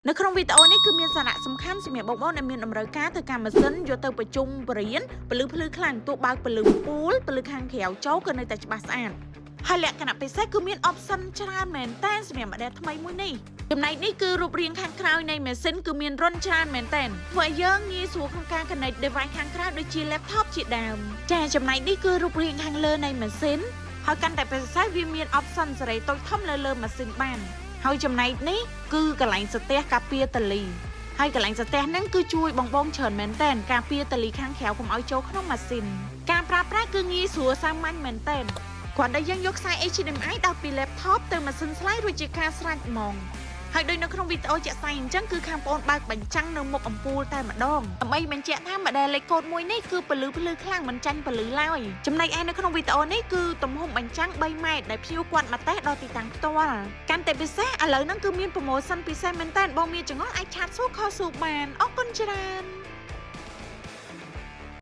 នៅក្នុងវីដេអូនេះគឺមានសារៈសំខាន់សម្រាប់បងប្អូនដែលមានតម្រូវការធ្វើការម៉ាស៊ីនយកទៅប្រជុំបរិញ្ញាពន្លឺភ្លឺខ្លាំងទោះបើកពន្លឺពូលពន្លឺខាងក្រៅចូលក៏នៅតែច្បាស់ស្អាតហើយលក្ខណៈពិសេសគឺមាន option ច្រើនមែនតើសម្រាប់ model ថ្មីមួយនេះចំណែកនេះគឺរូបរាងខាងក្រោយនៃម៉ាស៊ីនគឺមានរន្ធច្រើនមែនតើធ្វើឲ្យយើងងាយស្រួលក្នុងការ connect device ខាងក្រៅដូចជា laptop ជាដើមចាចំណែកនេះគឺរូបរាងខាងលើនៃម៉ាស៊ីនហើយកាន់តែពិសេសវាមាន option សេរីតូចធំលើលើម៉ាស៊ីនបាន ហើយចំណែកនេះគឺកន្លែងស្ទះការពារតលីហើយកន្លែងស្ទះហ្នឹងគឺជួយបងបងច្រើនមែនតើការពារតលីខាងក្រៅកុំឲ្យចូលក្នុងម៉ាស៊ីនការប្រើប្រាស់គឺងាយស្រួលសាមញ្ញមែនតើគ្រាន់តែយើងយកខ្សែ HDMI ដោតពី laptop ទៅម៉ាស៊ីនស្លាយរួចជាការស្រេចហ្មងហើយដូចនៅក្នុងវីដេអូជាក់ស្ដែងអញ្ចឹងគឺខាងបងបើកបញ្ចាំងនៅមុខអំពូលតែម្ដងដើម្បីបញ្ជាក់ថា model លេខកូដមួយនេះគឺពន្លឺភ្លឺខ្លាំងមិនចាញ់ពន្លឺឡើយចំណែកឯនៅក្នុងវីដេអូនេះគឺទំហំបញ្ចាំង3ម៉ែត្រដែលភ្ញៀវគាត់មកតេស្តដល់ទីតាំងផ្ទាល់កាន់តែពិសេសឥឡូវហ្នឹងគឺមាន promotion ពិសេសមែនតើបងមានចង្អុលអាច chat សួរខសួរបានអរគុណច្រើន។